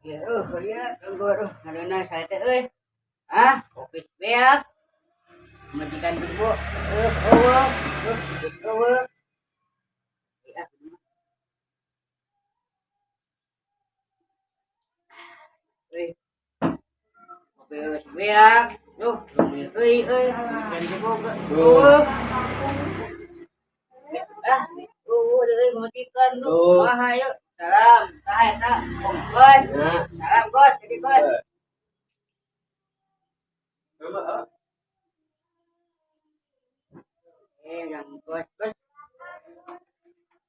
Ya, lihat, aduh, ngareuna saya teh euy. Ah, kopi beak. Majikan jumbo, eueuh, eueuh. Ya. Euy. Kopi beak. Duh, euy euy, majikan jumbo eueuh. Ah, eueuh deui majikan duh. Kumaha yeuh? Salam, saha eta? Bos. Salam, Bos. Jadi, Bos. Yang bos, bos.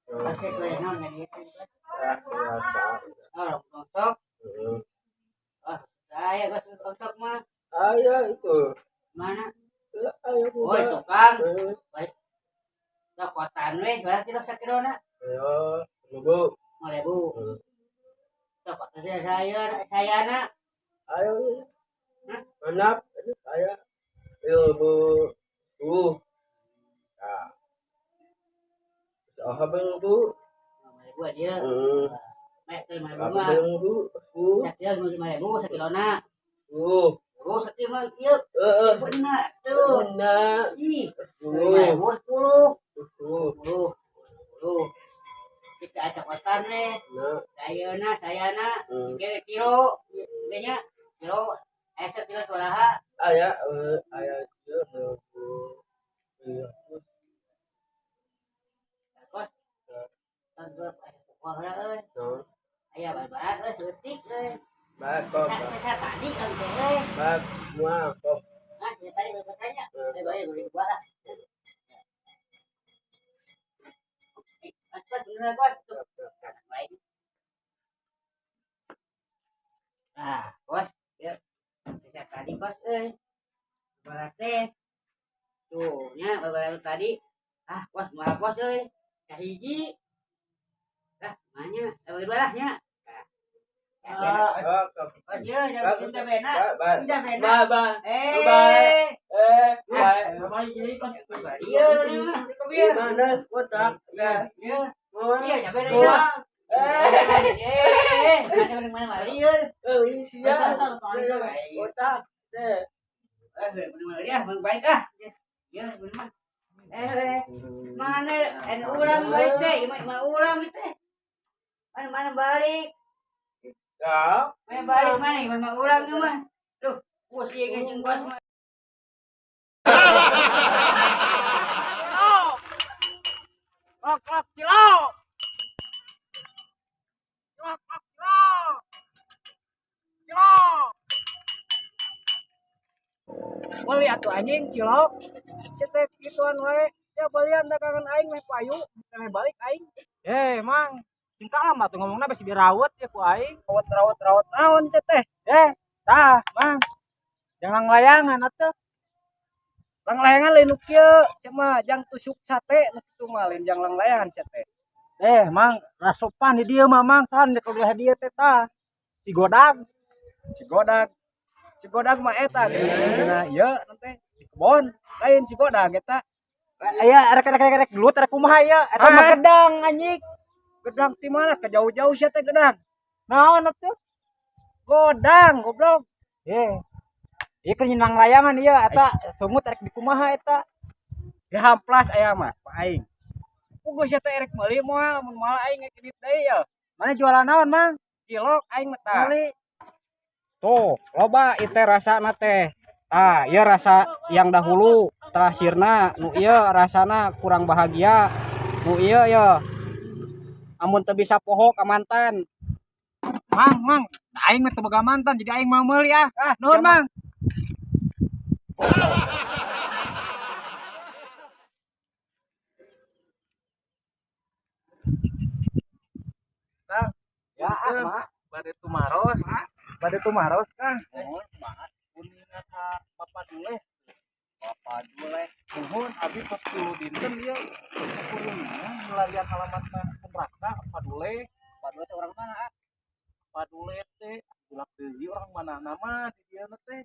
Bos, itu naon jadi itu, bos? Biasa. Oh, tontok. Oh, saya bos tontok mah. Ayah itu. Mana? Ayah. Oh, tukang. Baik. Lah kotan we, berapa kilo sakilona? Ayo, ribu. 5.000. Sok kotan saya na. Ayo. Mana? Saya. Ribu. Nah. Apa ribu? 5.000 aja. Mek 5.000 mah. Ribu. Sakilo 5.000 sakilona. 10. Oh, sakilo mah ieu. Heeh. Benar tuh. Benar. Ih, 10. 5.000 10. 10. 10. 10. Kita acak kotan nih. Nah. Saya na. Kilo, kayaknya kilo, kilo sabaraha? Aya, aya ieu ribu. Iya. Kos. Kan gua aya pokok heula euy. Naon? Aya barat euy seutik euy. Baik, kok. Sa tadi kan teh euy. Baik, moal kok. Ah, ya tadi gua tanya. Bae bagi dua lah. Kos, bener kos. Baik. Nah, kos, ya. Sisa tadi kos euy. Barat teh. Tuh, nya barat tadi. Ah, kos moal kos euy. Sahiji. Lah, mana? Bagi dua lah nya. Ah, Kos ye, jangan minta bena. Minta bena. Bye. Eh. Bye. Iya, lu mah. Mana kotak? Iya. Mana? Iya, jangan bena iya. Mana mana mana iya. Eh, sia. Kotak. Teh. Mana ya, balik ah. Ya, bener mah. Mana en urang balik teh, imah urang teh. Mana mana balik? Ya. Mana balik mana imah urang ieu mah. Duh, pusing jeung bos mah. Lok lok cilok. Lok lok cilok. Cilok. Beli atuh anjing cilok. Cetek gituan wae. Ya belian dagangan aing meh payu, meh balik aing. Mang, sing kalem atuh ngomongna besi dirawat ya ku aing. Rawat rawat naon teh? Tah, Mang. Jangan layangan atuh. Langlayangan lain nu kieu, sia mah jang tusuk sate nu kitu mah lain jang langlayangan sia teh. Mang, rasopan di dieu mah Mang, san di kuliah dieu teh tah. Si Godag, Si Godag. Si Godag mah eta dina ieu teh di kebon, lain si Godag eta. Aya rek rek rek rek gelut rek kumaha ieu? Eta mah gedang anjing. Gedang ti mana? Ke jauh-jauh sia teh gedang. Naon atuh? Godang goblok. Ieu keur nyenang layangan ieu eta sungut rek dikumaha eta. Dihamplas aya mah ku aing. Puguh sia teh erek meuli moal, mun moal aing rek edit deui yeuh. Mana jualan naon, Mang? Cilok aing mah tah. Meuli. Tuh, loba ieu teh rasana teh. Tah, ieu rasa yang dahulu telah sirna, nu ieu rasana kurang bahagia. Nu ieu ye. Amun teu bisa poho ka mantan. Mang, Mang, aing mah teu boga mantan jadi aing mau meuli ah. Ah, Nuhun, siapa? Mang. Kang, ya ah, Mak. Bade tumaros. Bade tumaros, Kang. Oh, kumaha? Kuningan ka Bapak Duleh. Bapak Duleh. Nuhun abi tos 10 dinten ieu. Kuningan milarian alamatna kontrakna Pak Duleh. Bapak Duleh teh orang mana, ah? Pak Duleh teh bulak deui orang mana nama di dieu teh.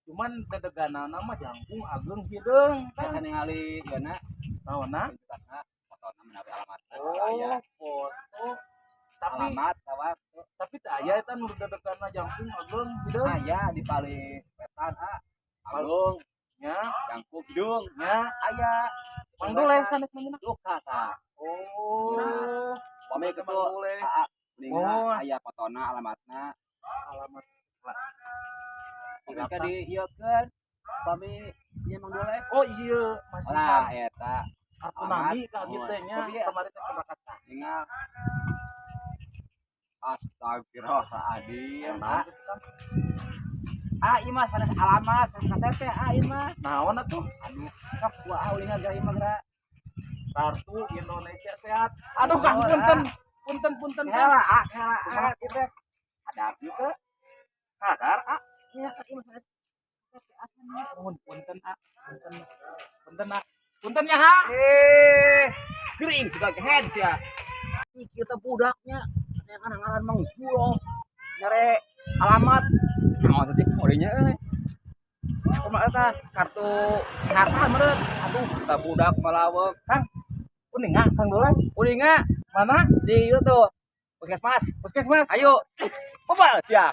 Cuman dedeganana mah jangkung ageng hideung. Biasa ningali ieu na. Naonna? Identitasna, fotona menawi alamatna. Oh, Aya. foto. Tapi Alamat tawa. Tapi teu aya eta nu dedegan jangkung ageng hideung? Aya di paling wetan, ah. Agung, Nya, jangkung hideung. Nya. Aya. Mang Duleh sanes namina. Duka tah. Oh. Pami Mang kitu. Duleh. Aa, mendingan Oh. aya fotona, alamatna. Alamat. Mungkin ka di ieu keun. Pami nya Mang Duleh. Oh iya, masih Lah eta. kartu alamat. nami ka Oh, gitu nya. tapi ya. Kemarin teh pernah kata. Tinggal. Astagfirullahaladzim. Ah, ah, ieu mah sanes alamat, sanes KTP, ah, ieu mah. Naon atuh? Aduh, sok gua ah ulingan geura ieu mah geura. Kartu Indonesia Sehat. Aduh, Kang, Oh, punten. Punten, punten, Kang. Kela, ah, kela, ah, gitu. Ada gitu. Sadar, ah. Iya, kan ieu mah sanes KTP asalnya. Mohon punten, ah. Punten. Punten, ah. Punten ya, ha. Eh, gering juga head ya. Ini kita budaknya, yang ngaran Mang Duloh. Nyere alamat. Naon teh kodenya euy. Kumaha eta kartu kesehatan meureun. Aduh, kita budak malaweg. Kang, Uninga, Kang Duleh. Uninga. Mana? Di itu tuh. Puskesmas. Puskesmas. Ayo. Bebal sia.